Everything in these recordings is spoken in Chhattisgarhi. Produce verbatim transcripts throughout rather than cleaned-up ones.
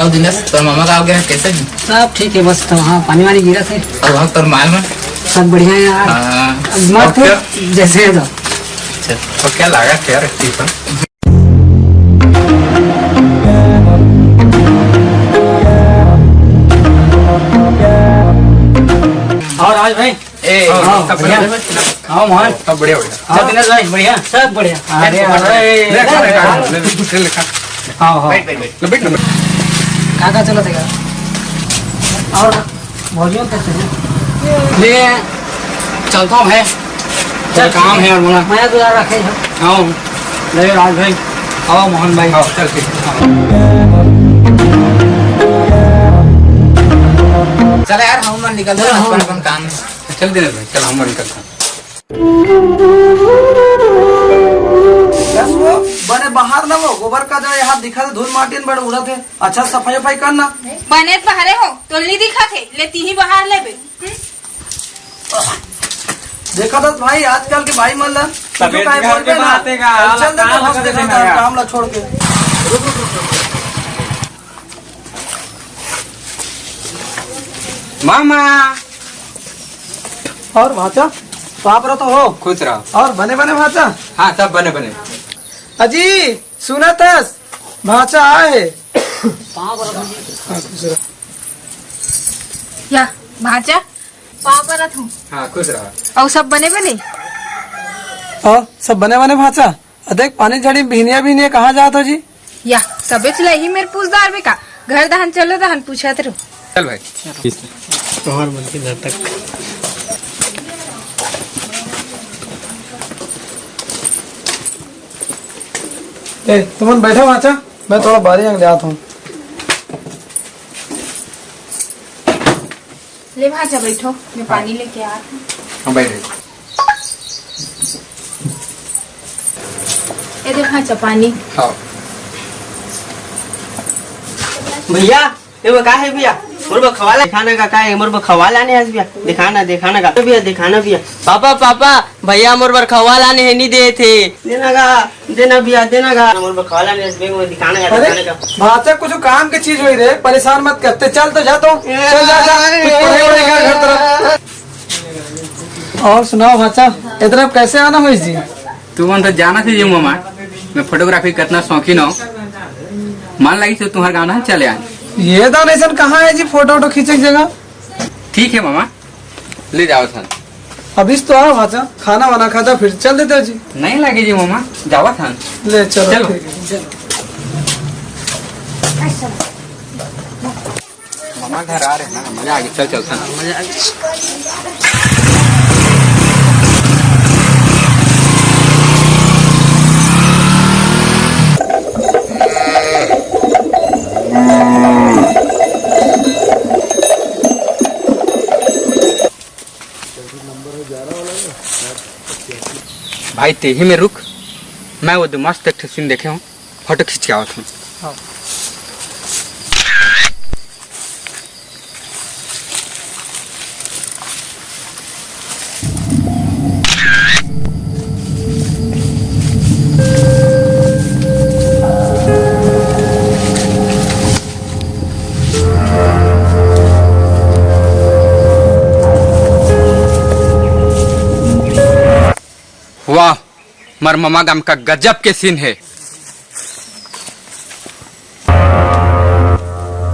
और दिनेश, तोर मामा का हो गया, कैसे है? सब ठीक है, बस तो वहाँ पानी वानी गिरा थे। और वहाँ तोर माल में? सब बढ़िया है यार। हाँ। अब मत और पूछ, क्या? जैसे है तो। अच्छा, तो क्या लगा क्या रखती है? और आज भाई, ए, हाँ, सब बढ़िया। बढ़िया? हाँ, मोहन। सब बढ़िया, बढ़िया। हाँ, दिनेश भाई, बढ़िया? सब बढ़िया। अरे, अरे। ले, खा, ले, खा, ले, ले, ले, खा। हाँ, हाँ। बैठ, बैठ, बैठ। ले, बैठ, ले, बैठ। का, का चलत हे का? और भौजियो कैसे हैं? ले, चलता हूँ, है। चल, काम है और बोला। मैं तो यार रखे हूँ। हाँ। ले, राज भाई। आओ, मोहन भाई। हाँ, चल, ठीक है। चल यार, हम मन निकल चल, हाँ। अपन, अपन काम। चल दिनेश भाई, चल हम निकलथन। बस वो बने बाहर ना वो गोबर का जो यहाँ दिखा दे, धूल माटी में बड़ उड़त हे। अच्छा सफाई वफाई कर ना। बने त बाहरे हो, तोल नहीं दिखा थे, ले तीही बाहर ले बे। हम्म? देखा था भाई, आजकल के भाई मन ला कुछ तबीयत काहे बिगड़ बोलबे के ना। बात है का? चल, चल, देते काम बस लगा देखा देना था, यार। काम ला छोड़ के। रुक, रुक, रुक, रुक। मामा। और भाचा, पाप रहो तो हो। खुश रहो। और बने बने भाचा? हाँ, सब बने बने। अजी, सुना तस, भाचा आए। या, भाचा, पाँव परत हूँ। हाँ, खुश रहो। और सब बने बने? और सब बने बने भाचा? अ देख, पानी झड़ी बिहनिया बिहनिया कहाँ जात हो जी? या, सबेच ला ही मेर पूछदार बे का? घर दहन चलो दहन पूछत रहो। चल भाई। तोहर मन के नाटक। ए, तुमन बैठो भाचा, मैं थोड़ा बारी अंग जात हूँ। ले भाचा बैठो, मैं पानी लेके आ रही हूँ। हाँ, बैठ। ये दे भाचा पानी। हाँ। भैया, ये वो का है भैया? मोर बर खवाला दिखाना का, का है? मोर बर खवाला नहीं आज भैया। दिखाना, दिखाना का। भैया, दिखाना भैया। पापा, पापा, भैया मोर बर खवाला नहीं है, नहीं दे थे। देना का, देना भैया, देना का। मोर बर खवाला नहीं आज, बैंक में दिखाना का, अरे, दिखाना का। भाचा कुछ काम की चीज होई रे, परेशान मत करते। चल तो जा तो, चल जा, जा। कुछ पढ़ाई वढ़ाई कर घर तरफ। और सुनाओ भाचा, इधर अब कैसे आना होइस जी? तुमन तो जानत ही जी मामा, मैं फोटोग्राफी कतना शौकीन हूँ। मन लगी तो तुम्हारे गाँव ना चले आए। ये दान ऐसा कहाँ है जी फोटो वोटो खींचे की जगह? ठीक है मामा, ले जाओ थान। अभी तो आओ भाचा, खाना वाना खाता फिर चल देते हो जी। नहीं लगे जी मामा, जावा थान। ले चलो, चलो। ठीक है। मामा घर आ रहे हैं ना, मजा आ गया। चल, चलता ना। मजा आ गया। भाई, तेही में रुक, मैं वो दो मस्त एक ठो सीन देखे हूँ। फोटो खींच के आवत हूँ। हाँ। वाह, मर ममा गाम का गजब के सीन है।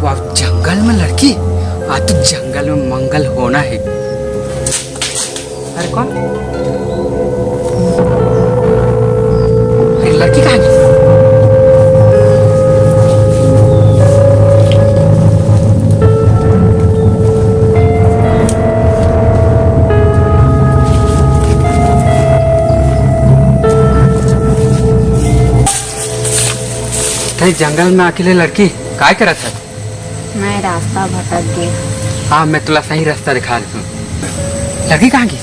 वाह, जंगल में लड़की, आज तो जंगल में मंगल होना है। अरे कौन? अरे लड़की कहाँ गई? तई जंगल में अकेले लड़की काय करत है? मैं रास्ता भटक गे। हाँ, मैं तुला सही रास्ता दिखा देता हूँ। लड़की कहाँ गई?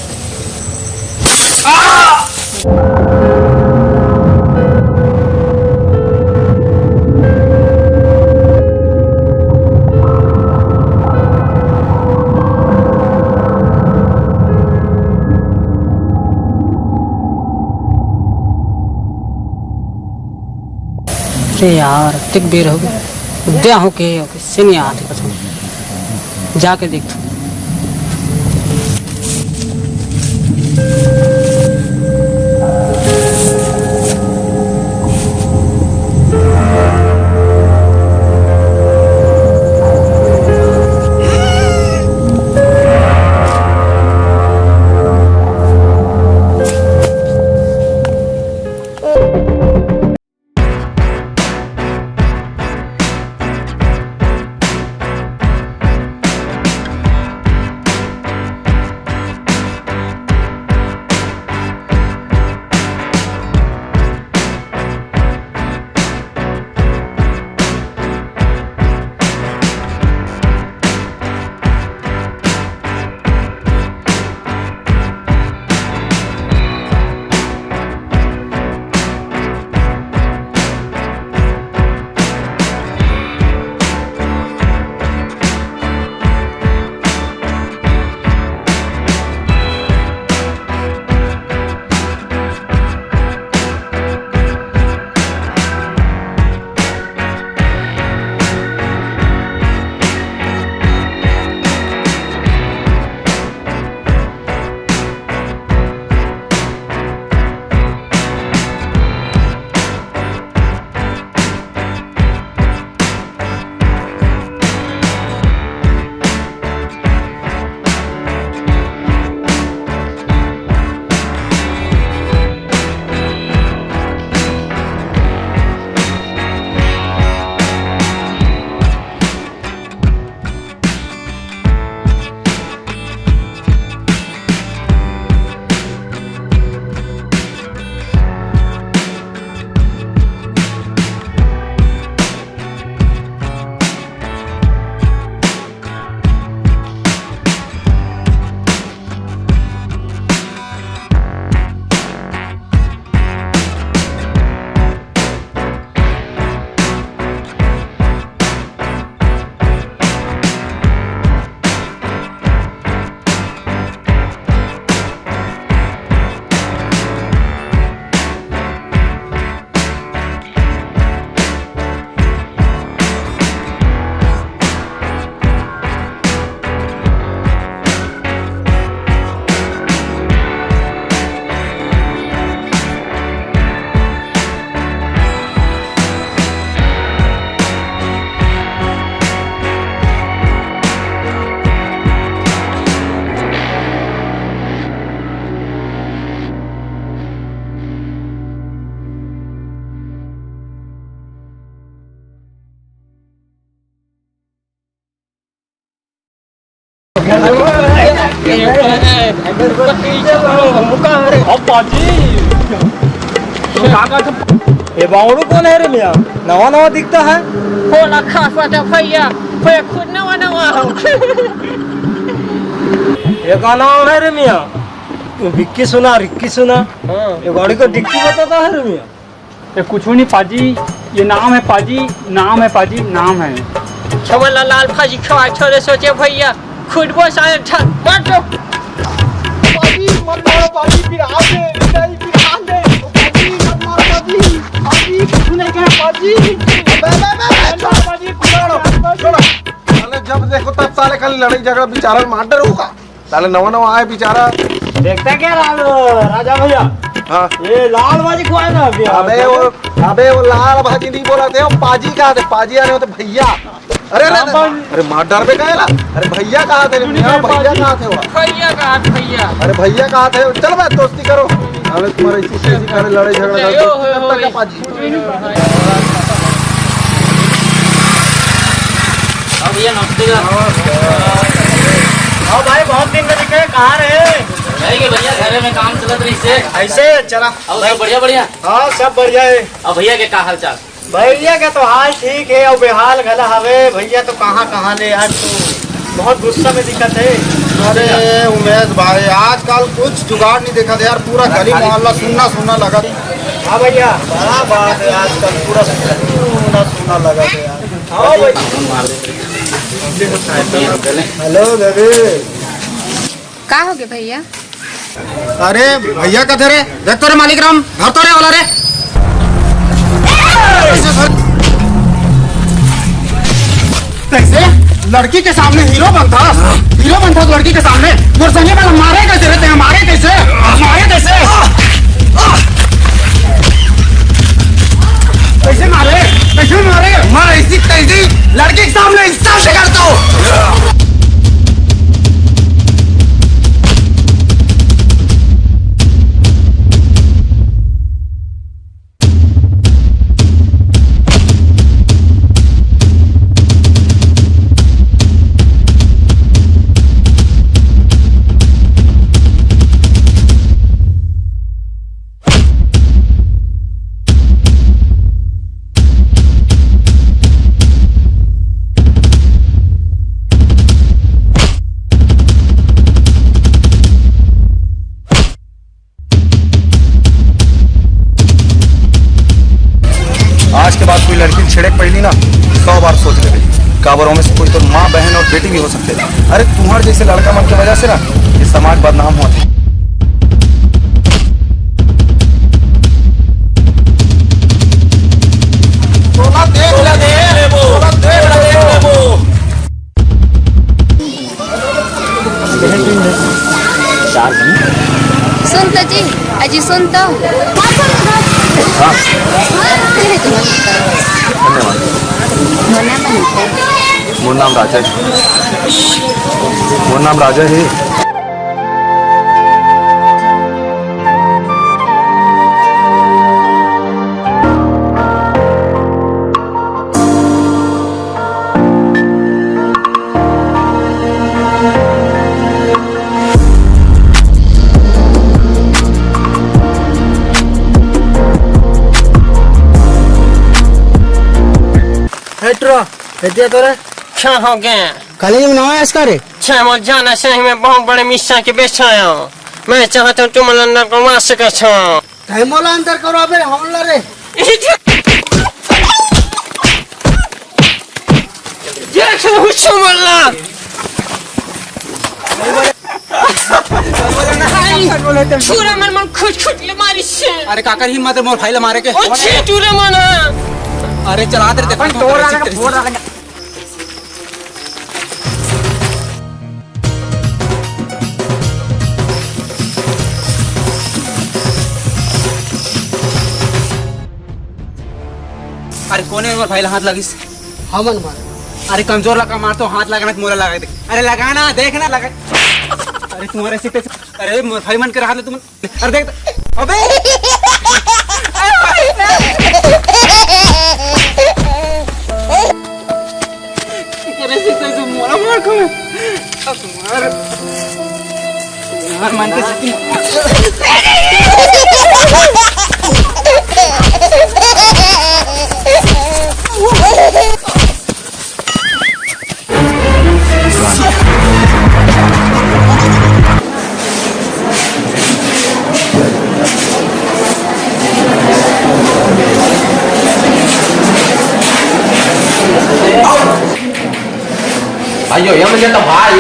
अरे यार, अतेक बेर हो गया। दे हो के, हो के, से नहीं आते कसम। जाके देख तू। अब बाजी, ये बावड़ू कौन है रे मियाँ? नवा नवा दिखता है। हो लखा फटा भैया, भैया खुद नवा नवा हो। ये का नाम है रे मियाँ? विक्की सुना, रिक्की सुना। हाँ। ये गाड़ी को डिक्की बताता है रे मियाँ। ये कुछ नहीं पाजी, ये नाम है पाजी, नाम है पाजी, नाम है। छमला लाल भाजी खवा छोरे सोचे भैया, खुद वो सारे ठग मार दो। पाजी, मत मारो पाजी, फिर आ दे, नहीं, फिर आ दे। पाजी, मत मारो पाजी, पाजी, कुछ नहीं कहा पाजी। बे, बे, बे, बे, छोड़ो पाजी, छोड़ो, छोड़ो। साले जब देखो तब साले खाली लड़ाई झगड़ा विचारा में मार डरो का। साले नवा नवा आए बेचारा। देखता क्या लाल, राजा भैया? हाँ। ये लाल भाजी खुआए ना अभी। अबे वो, अबे वो लाल भाजी नहीं बोला थे, वो पाजी कहा थे, पाजी आने होते भैया। अरे, अरे, हाँ, अरे, अरे, मार डर में काहे ला? अरे, भैया कहा थे? भैया कहा थे वो? भैया कहा थे, भैया। अरे, भैया कहा थे? चल बे, दोस्ती करो। अबे तुम्हारे इसी से इसी कारण लड़ाई झगड़ा जय हो, हो, हो, करता क्या हो। पाजी? हाँ भैया, नमस्ते। हाँ भाई, बहुत दिन में दिखे, कहाँ रहे? नहीं के भैया, घरे में काम चलत रही से। ऐसे चला। अब सब बढ़िया, बढ़िया? हाँ, सब बढ़िया है। अब भैया के का हाल चाल? भैया के तो हाल ठीक है, अब बेहाल घला हवे। भैया तो कहाँ, कहाँ ले, आज तो बहुत गुस्सा में दिखत है। अरे उमेश भाई, आजकल कुछ जुगाड़ नहीं दिखत यार, पूरा गली मोहल्ला सुन्ना सुन्ना लगा। हाँ भैया, बड़ा बात है, आजकल पूरा सुन्ना सुन्ना लगा है यार। हाँ भाई। Hello baby. का हो गया भैया? अरे भैया कथे रे, देख तो रे मालिक राम, घर तो रे वाला रे। ऐसे सर। कैसे? लड़की के सामने हीरो बनथस? हीरो बनथस लड़की के सामने? मोर संगी मन मारे कैसे रे तें? मारे कैसे? मारे कैसे? कैसे मारे? कैसे मारे? मैं ऐसी तैसी लड़की के सामने इंसल्ट करता हूँ। आज के बाद कोई लड़की छेड़े के पहली ना सौ बार सोच लेबे, काबर ओमे से कोई तोर माँ, बहन और बेटी भी हो सकते। अरे, तुम्हार जैसे लड़का मन के वजह से ना ये समाज बदनाम हुआ था। तोला देख ले, देख लेबो। तोला देख ले, देख लेबो। सुन तो जी, अजी सुन तो। हाँ। धन्यवाद। मोर नाम राजा है। मोर नाम राजा है। हे टुरा, हे दिया तोरे? क्या हो गया? कॉलेज में नवा आयस का रे? छे मोर जाना सही में बहुत बड़े मिस्सा के बेचाया। मैं चाहता हूँ तुम अंदर को मार सके छो। तै मोला अंदर करवाबे, हमला रे। देख लो, हुस्सो मल्ला। छुरा मन, मन खुट खुट ले मारी से। अरे काकर हिम्मत है मोर भाई ला मारे के? ओ छे टूरा मन। अरे चला दे, देखो अपन तो तोर तेरे आने का से फोड़ रखा। अरे कोने मोर भाई ला हाथ लगिस? हमन मारे। अरे कमजोर लगा मार तो हाथ लगाना मोला लगा दे। अरे लगाना, देखना लगा। अरे तुम्हारे से कैसे? अरे मोर भाई मन के हाथ ले तुम। अरे देख तो, अबे। अरे से कैसे मोला मार को? अब मार। मार मान के सीटी। अयो, एम जेठ भाई,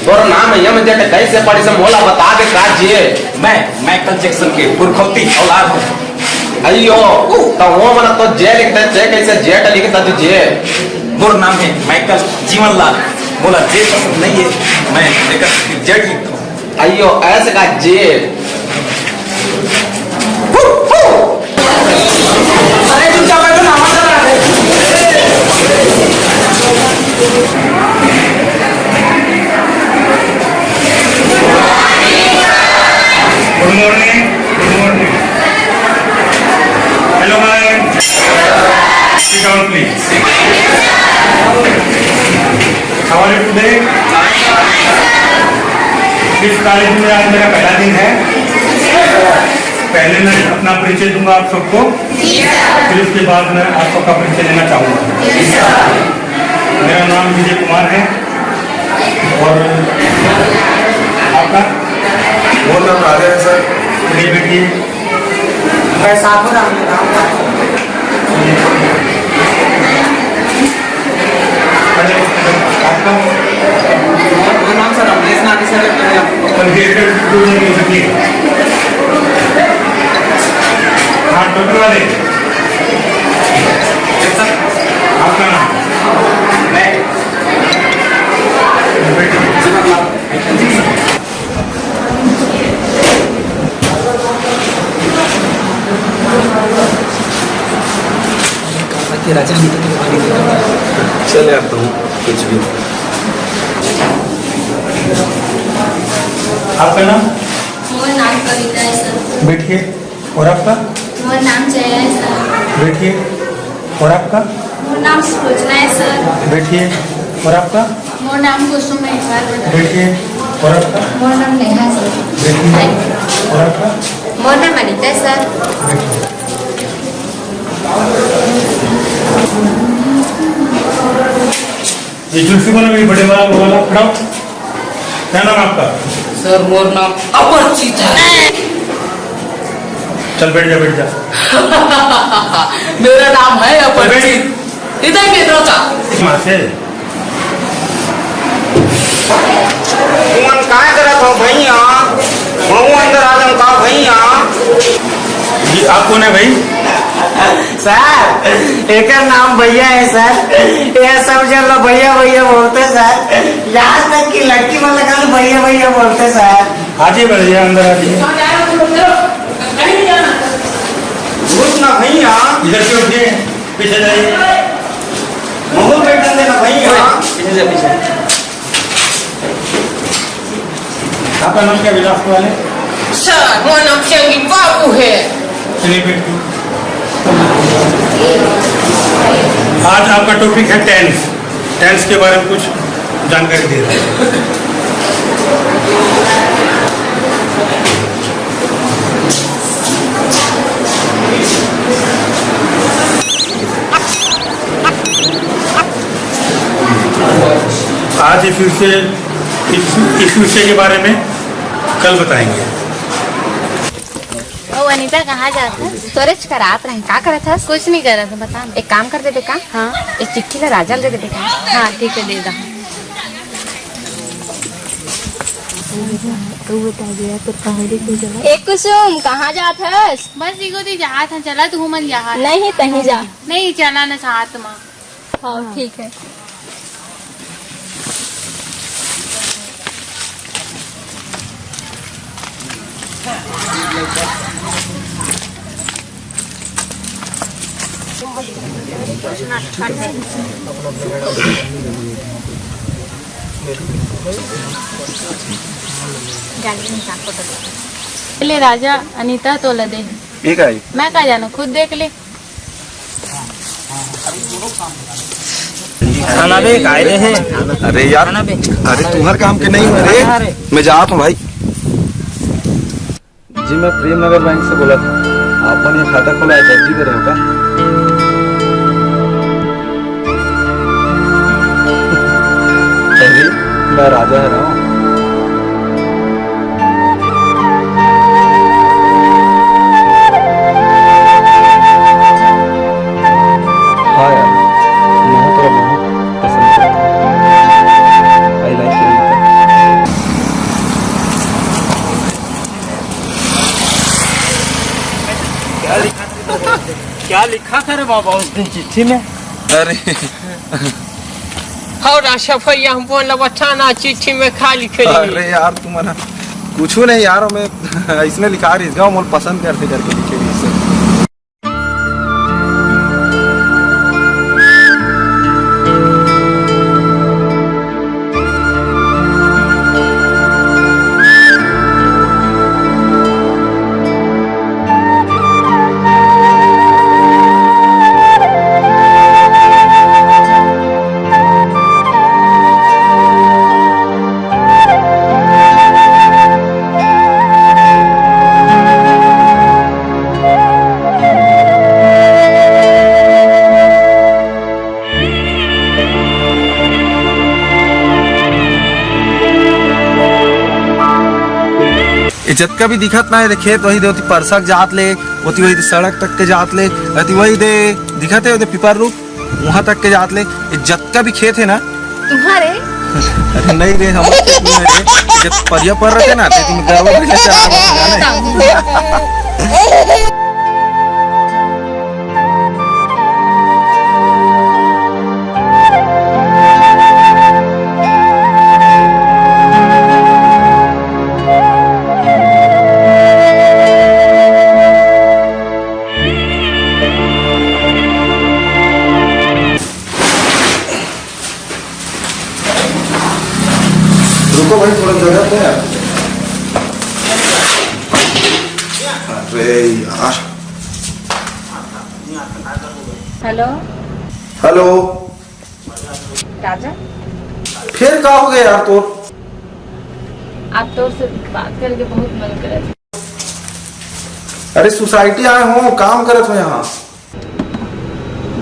तोर नाम एम जेठ कैसे पड़िस, मोला बता दे का जी? मैं माइकल जैक्सन के पुरखौती औलाद हूँ। अयो, त वो मन तो जे लिखते, जे कैसे जेठ लिखता जी? मोर नाम है माइकल जीवनलाल। मोला जे पसंद नहीं है, मैं एकर जेठ लिखता हूँ। अयो, ऐसे का जी? अरे, चुपचाप बैठो ना, आवाज आ रहा है। Good morning, good morning. Hello, hi. Sit down, please. How are you today? इस कॉलेज में आज मेरा पहला दिन है। पहले मैं अपना परिचय दूंगा आप सबको, फिर उसके बाद मैं आप सबका परिचय लेना चाहूंगा। मेरा नाम विजय कुमार है। और आपका? मोर नाम राजा है, सर। चलिए, बैठिए। बैसाखो राम राम। अरे, आपका? मोर नाम सर रमेश नानी सर है। हाँ, टोटल वाले। सर। आपका नाम? मैं राजा, हम तो तुम्हारी चल यार, तुम कुछ भी। आपका नाम? मोर नाम कविता है सर। बैठिए। और आपका? मोर नाम जया है सर। बैठिए। और आपका? मोर नाम सृजना है सर। बैठिए। और आपका? मोर नाम कुसुम है सर। बैठिए। और आपका? मोर नाम नेहा है सर। बैठिए। और आपका? मोर नाम अनिता है सर। बैठिए। ये तुलसी को ना, मेरी बड़े वाला, वो वाला, खड़ा हो। क्या नाम है आपका? सर, मोर नाम अपरिचित है। चल, बैठ जा, बैठ जा। मेरा नाम है अपरिचित। इधर के दो का। माँ से। तुमन का करत हो भैया? वहू अंदर आ जाओ का भैया? जी, आप कौन है भाई? सर, एकर नाम भैया है सर। ये सब जन ला भैया भैया बोलथे सर। यहाँ तक कि लड़की मन ला घलो भैया भैया बोलथे सर। आ जाइए, बैठ जाइए, अंदर आ जाइए। घुस ना भैया। इधर से उठिए, पीछे जाइए। बहुत बैठन देना भैया। पीछे से, पीछे। आपका नाम क्या विलास वाले? सर, मोर नाम चंगी बाबू है। चलिए, बैठ जाओ। आज आपका टॉपिक है टेंस। टेंस के बारे में कुछ जानकारी दे रहे हैं। आज इस विषय, इस, इस विषय के बारे में कल बताएंगे। ओ अनिता, कहाँ जात हस? तोरेच करात रहे, का करत हस? कुछ नहीं करत हस, बता ना। एक काम कर देबे का? हाँ। एक चिट्ठी ला राजा ल दे देबे का? हाँ, ठीक है, दे दा। ए कुसुम, कहाँ जात हस? बस इगो दी जात हन, चला तू मन यहाँ। नहीं, तहीं जा। नहीं, चला ना साथ मा। हाँ, ठीक है। ले राजा, अनिता तोला दे। ये का है? मैं का जानों, खुद देख ले। खाना बे, काय रे हे? अरे यार, खाना बे। अरे तुम्हार काम के नहीं है रे। अरे। मैं जात हूँ भाई। जी, मैं प्रेम नगर बैंक से बोलत हूँ। आपन ये खाता खोला है, जल्दी दे रहे हो का? अरे, मैं राजा है ना। हाँ यार, मैं तोला बहुत पसंद करता हूँ। I like you, Anita। क्या लिखा था रे बाबा उस दिन चिट्ठी में? अरे। और आशा भैया, हम बोला बता ना, चिट्ठी में का लिखे रही? अरे यार, तुम ना कुछ नहीं यार, मैं इसने लिखा रही, गाँव मोल पसंद करते करके लिखे रही इससे। ये जतका भी दिखत ना हे, ये खेत वही दे, ओती परसक जात ले, ओती वही दे सड़क तक के जात ले, अति वही दे दिखत हे, ओदे पीपर रूख, वहां तक के जात ले, ये जतका भी खेत हे ना। तुम्हारे? अरे नहीं रे, हम खेत नहीं रे, जब परिया पर रहते ना, तो तुम गरवा में ले चला जाना है। अरे यार। हेलो। हेलो। राजा। फिर का हो गया यार तोर? आप तोर से बात करके बहुत मन करत। अरे सोसाइटी आए हो, काम करत हो यहाँ।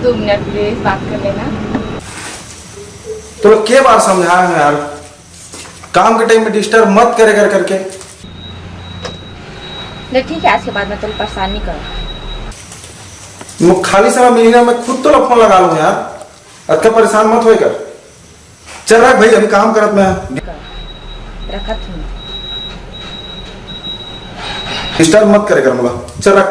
दो मिनट प्लीज बात कर लेना। तो के बार समझाया है यार, काम के टाइम में डिस्टर्ब मत करे कर करके। ले ठीक है, आज के बाद मैं तुझे परेशान नहीं करूँ। खाली समय मिली ना, मैं खुद तो फोन लगा लूँ यार, अतका परेशान मत होए कर। चल रख भाई, अभी काम करत मैं। रखत हूँ। डिस्टर्ब मत करे कर मोला, चल रख।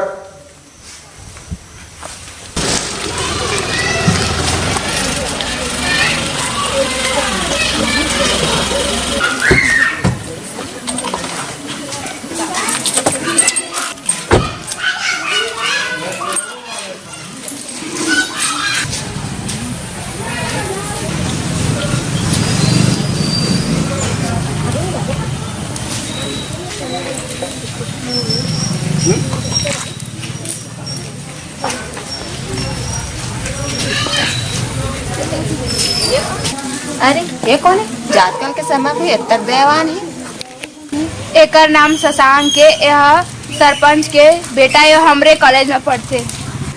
अरे, ये कौन है? आजकल के समय में इतना दयावान है। एकर नाम शशांक के, यह सरपंच के बेटा, यो हमरे कॉलेज में पढ़थे।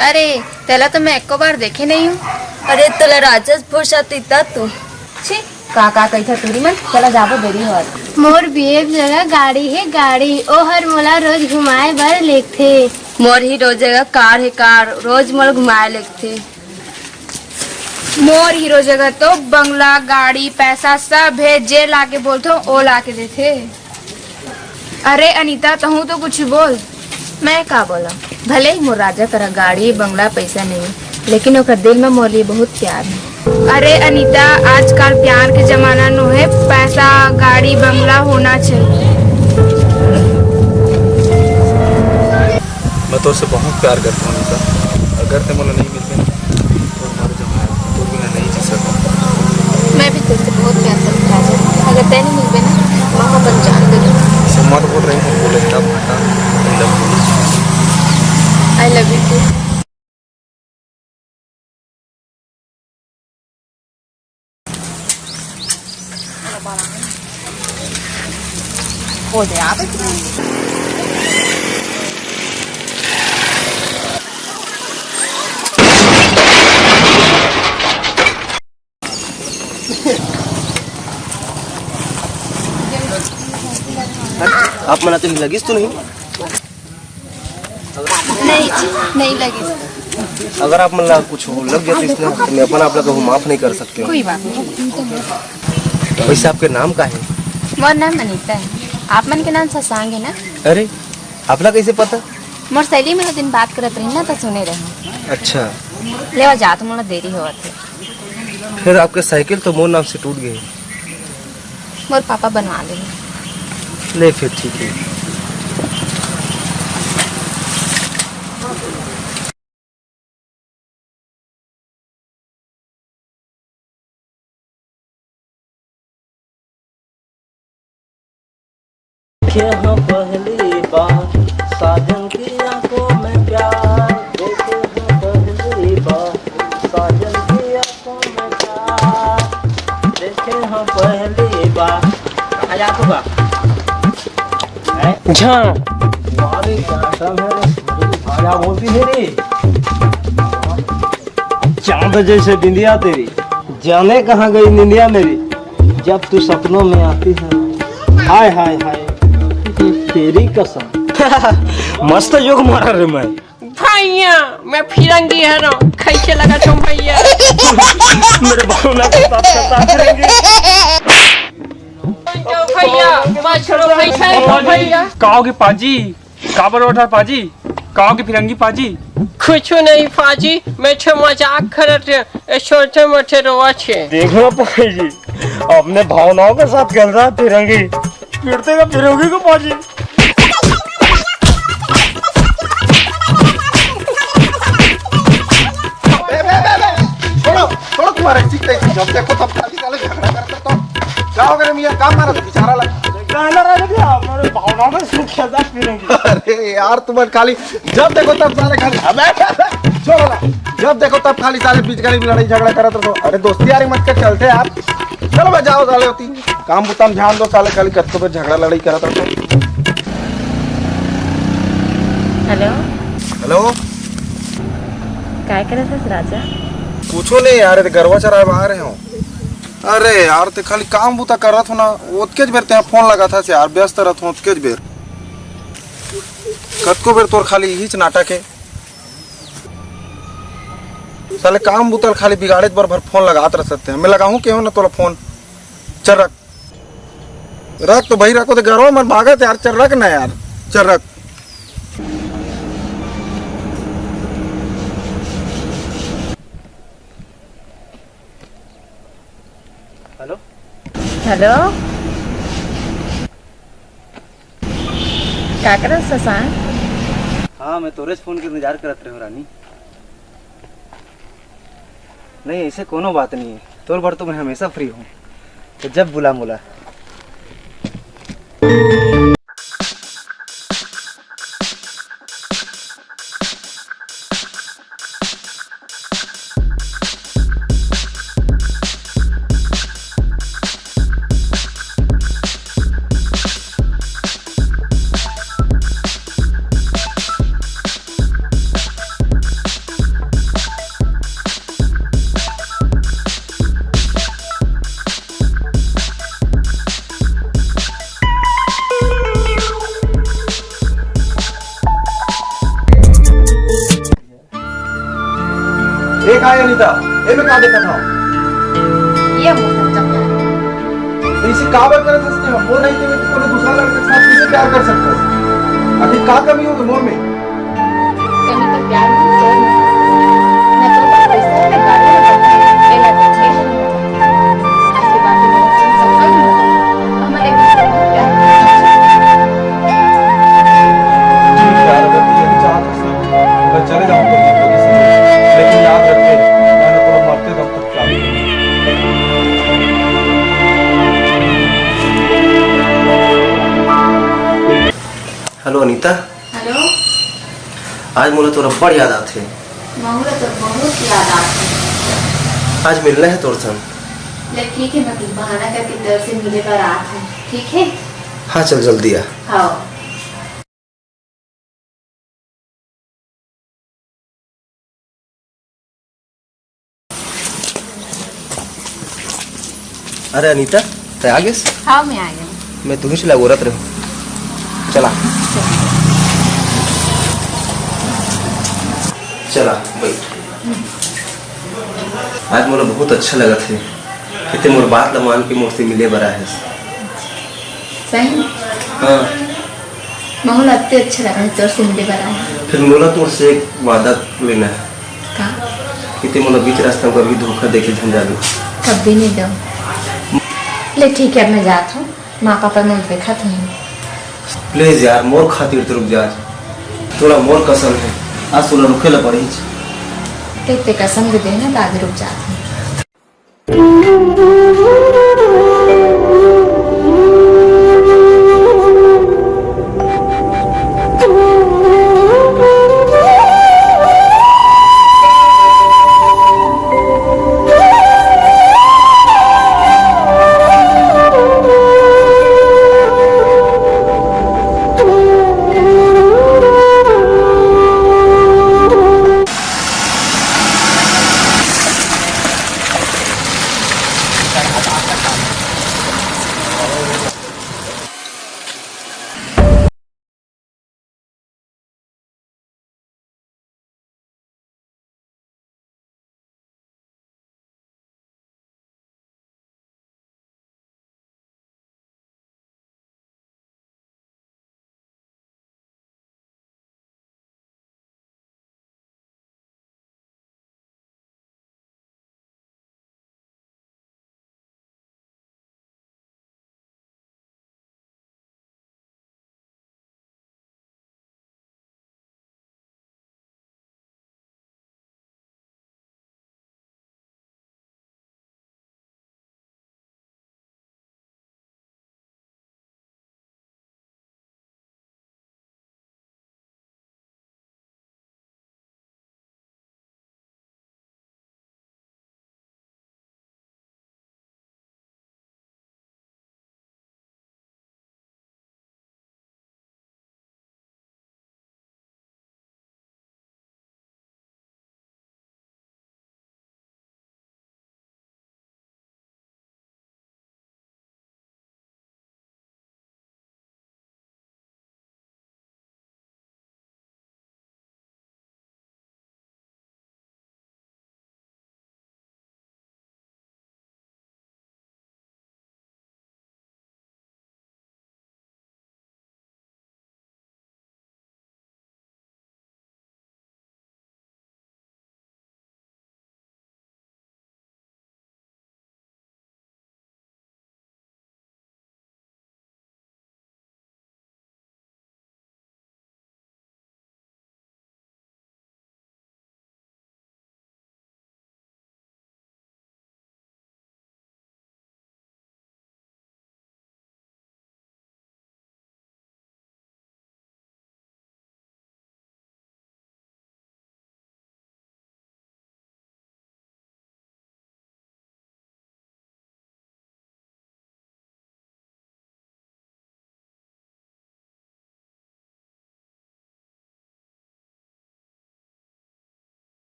अरे, तेला तो मैं एको बार देखे नहीं हूँ। अरे, तोला राजेश फुर्सत इतना तू। छी, का का कहिथे टूरी मन, चला जाबो, देरी होवत। मोर बीएफ जगह गाड़ी हे गाड़ी, ओहर मोला रोज घुमाए बर लेगथे। मोर हीरो जगह कार हे कार, रोज मोला घुमाए लेगथे। मोर हीरो जगह तो बंगला, गाड़ी, पैसा सब हे, जे लाके बोलथो ओ लाके देथे। अरे अनिता, तहूँ तो कुछ बोल। मैं का बोला, भले ही मोर राजा करा गाड़ी, बंगला, पैसा नहीं, लेकिन ओकर दिल में मोर लिए बहुत प्यार है। अरे अनिता, आजकल प्यार के जमाना नो है, पैसा, गाड़ी, बंगला होना चाहिए। मैं तोर से बहुत प्यार करता हूँ अनिता, अगर ते मोला नहीं मिलते ना, तो हमारे जमाना में तोर बिना नहीं जी सकता। मैं भी तुझसे बहुत प्यार करती हूँ राजा। अगर तै नहीं मिलबे ना, मैं अपन जान दे दूँ। मत बोल रही हूँ, बोले तब बेटा, I love you। I love you too। हो जाए आप। आप मन ला तो लगिस तो नहीं? नहीं जी, नहीं लगिस। अगर आप मन ला कुछ हो लग जातिस ना, तो मैं अपन आप ला कहूँ माफ नहीं कर सकते हो। कोई बात नहीं। वैसे आपके नाम का है? मोर नाम अनिता है। आप मन के नाम शशांक है ना? अरे, आप ला कैसे पता? मोर सहेली मन दिन बात करत रही ना, तो सुने रहे। अच्छा। लेवा जात, मोला देरी होवत है। फिर आपके साइकिल तो मोर नाम से टूट गई। मोर पापा बनवा ले। ले फिर ठीक है। देखे हैं पहली बार साजन की आंखों में प्यार, देखे हैं पहली बार साजन की आंखों में प्यार, देखे हैं पहली बार। कहाँ जात होगा? हैं? झां। अरे क्या सब है रे? क्या बोलती है रे? चांद जैसे बिंदिया तेरी, जाने कहाँ गई निंदिया मेरी, जब तू सपनों में आती है। हाय, हाय, हाय, तेरी कसम। मस्त जोक मारा रे मैं। भैया, मैं फिरंगी हरव, कैसे लगा तुम भैया? मेरे भावना के साथ करता फिरंगी। भैया, मत करो भैया, भैया। का होगे पाजी? काबर रोवत हस पाजी? का होगे फिरंगी पाजी? कुछु नहीं पाजी, मैं तो मजाक करत रहें, ए छोटे मोटे रोवत हे। देखो पाजी, अपने भावनाओं के साथ खेल रहा है फिरंगी। फिरते का फिरंगी को पाजी। बे, बे, बे, बे, छोड़ो, छोड़ो तुम्हारे सीखते ही जब देखो तब खाली साले झगड़ा करते तो। का होगे रे मियाँ, का मारा तो बेचारा लग। कहना रहा था, हमारे भाव कांग्रेस मुख्य दा फिरेंगे। अरे यार, तुम खाली जब देखो तब साले खाली, अबे, छोड़ो ना। जब देखो तब खाली साले बीच गली में लड़ाई झगड़ा करत रहो। अरे दोस्ती यारी मत कर, चलते यार। चलो बे, जाओ साले होती। काम बुता म ध्यान दो साले, खाली कतको बेर झगड़ा लड़ाई करत रहो। हेलो। हेलो। काय करत हस राजा? कुछो नहीं यार, ये गरवा चराए बर आए रहे हो। अरे यार, ते खाली काम बुता करत हो ना, ओतकेच बेर ते फोन लगाथस यार, व्यस्त रहत हो ओतकेच बेर। कतको बेर तोर खाली इहीच नाटक हे। साले काम बुता ल खाली बिगाड़े बर भर फोन लगात रह सकते हैं। मैं लगाहूँ के हो ना तोला फोन। चल रख। रख तो भाई, रखो तो गरवा मन भागत यार, चल रख ना यार, चल रख। हेलो। हेलो। का करत हस शशांक? हाँ, मैं तोरेच फोन के इंतजार करत रहे हूँ रानी। नहीं, ऐसे कोनो बात नहीं है, तोर बर तो मैं हमेशा फ्री हूँ, तो जब बुला मोला। ए, का ए, अनिता? ए, मैं का देखत हव? ये मोर संग चकरा। तो इसे का बर करत हस ते? मोर नहीं तो कोनो दूसरा लड़का के साथ कैसे प्यार कर सकत हस? आखिर का कमी हो गई मोर में? कमी तो प्यार में तो नहीं। ना तो पैसा है, ना गाड़ी है, ना एला देखे। आज के बाद तो मेरा संग चकरा ही होगा। हमारे घर में बहुत प्यार है। जी, प्यार करती है, चाहत हस ना। मैं चले जाऊंगा जिंदगी से, लेकिन याद रखे, मैंने तोला मरते दम तक प्यार किया। हेलो अनीता। हेलो। आज मोला तोर अब्बड़ याद आथे। मोला तो बहुत याद आथे। आज मिलना है तोर संग। ले ठीक है, मैं कुछ बहाना करके तोर से मिले बर आत हूँ, ठीक है? हाँ, चल जल्दी आ। हाँ। अरे अनीता, तैं आ गेस? हाँ, मैं आ गया। मैं तुही से लगोरत रहूँ। चला। चला, बैठ। आज मोला बहुत अच्छा लगत हे कि तैं मोर बात ला मान के मोर से मिले बर आए हस। सही में? हाँ। मोला अत्ते अच्छा लगा है तोर से मिले बर आए। फिर मोला तोर से एक वादा लेना है। का? कि तैं मोला बीच रास्ता में कभी धोखा देके झन जाबे। कभी नहीं दो। ले ठीक है, अब मैं जात हूँ, माँ पापा मोला देखत होही। प्लीज यार, मोर खातिर तो रुक जा आज। तोला मोर कसम है, आज तोला रुके ला पड़ही। ते, ते कसम दे देना, तो आज रुक जात हूँ।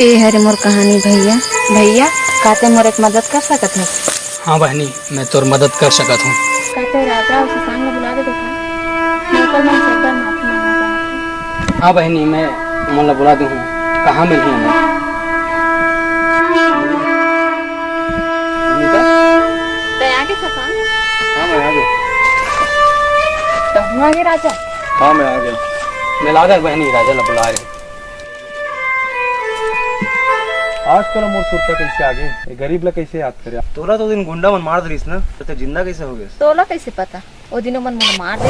ए हरे मोर कहानी भैया। भैया, का तैं मोर एक मदद कर सकत हस? हाँ बहिनी, मैं तोर मदद कर सकत हूँ। का तैं राजा अउ ससांग ला बुला दे देखा? मैं ओकर मन से एक बार माफी मांगना चाहत हूँ। हाँ बहिनी, मैं ओमन ला बुला दूँ। कहाँ मिलही ओमन? अनिता? तैं आगे ससांग? हाँ, मैं आ गया। तहूँ आगे राजा? हाँ, मैं आ गया। मैं लागत बहिनी राजा ला बुला रहे। आज तोला मोर सुरता कइसे आगे? ए गरीब ला कइसे याद करे? तोला तो ओ दिन गुंडा मन मार दिस ना, त तैं जिंदा कइसे हो गेस? तोला कइसे पता? ओ दिन ओमन मोला मार दे।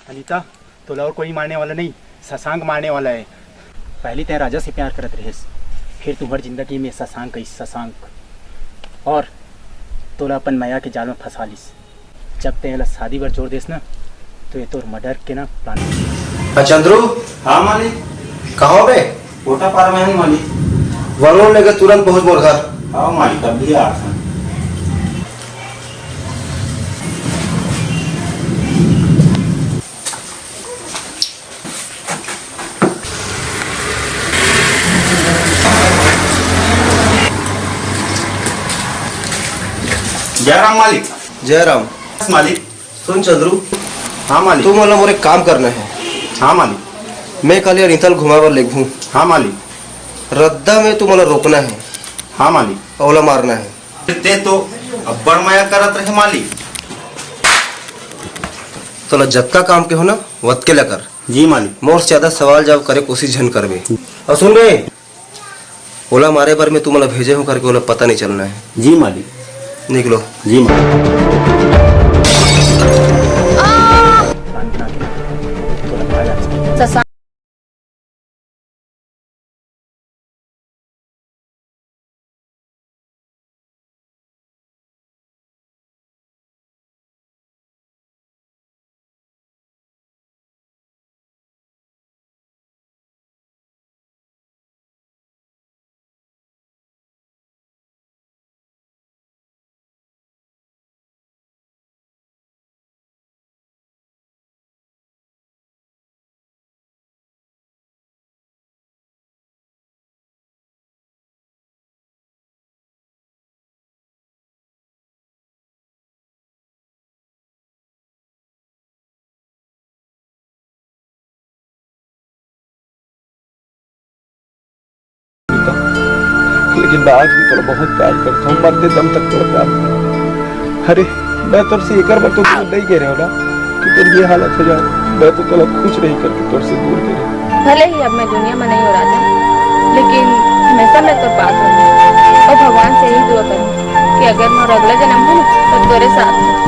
अनिता, तोला अउ कोई मारने वाला नहीं, ससांक मारने वाला है। पहली तैं राजा से प्यार करत रहेस, फिर तुम्हर जिंदगी में ससांक आई, ससांक। और तोला अपन मया के जाल में फंसा लिस। जब तैं एला शादी बर जोर देस ना, तो ये तोर मर्डर के ना प्लान। हाँ, चंद्रू। हाँ, मालिक। कहाँ हो बे? कोटा पार में हन, मालिक। वरुण लेके तुरंत पहुँच मोर घर। हाँ, मालिक, अभी आत हन। जय राम मालिक। जय राम। मालिक। सुन चंद्रू। हाँ मालिक। तू मोला मोर एक काम करना है। हाँ मालिक। मैं काली अनिता ला घुमाए बर लेगहूँ। हाँ मालिक। रद्दा में तू मोला रोकना है। हाँ मालिक। ओला मारना है। तैं तो अब्बड़ मया करत रहे मालिक। तोला जतका काम के हो ना, वतके ला कर। जी मालिक। मोर से ज्यादा सवाल जवाब करे कोशिश झन करबे। अउ सुन बे, ओला मारे बर मैं तुमन ला भेजे हूँ करके ओला पता नहीं चलना है। जी मालिक। निकलो। जी मालिक। ससा- लेकिन मैं आज भी तोला बहुत प्यार करता हूँ, मरते दम तक तोला प्यार करता हूँ। अरे, मैं तोर से एकर बर तो दूर नहीं गे रहेंव ना, कि तोर ये हालत हो जाए। मैं तो तोला कुछ नहीं करके तोर से दूर गे रहेंव। भले ही अब मैं दुनिया में नहीं हूँ राजा, लेकिन हमेशा मैं तोर पास रहूँ। और भगवान से यही दुआ करूँ कि अगर मोर अगला जन्म हो ना, तो तोरे साथ हूँ।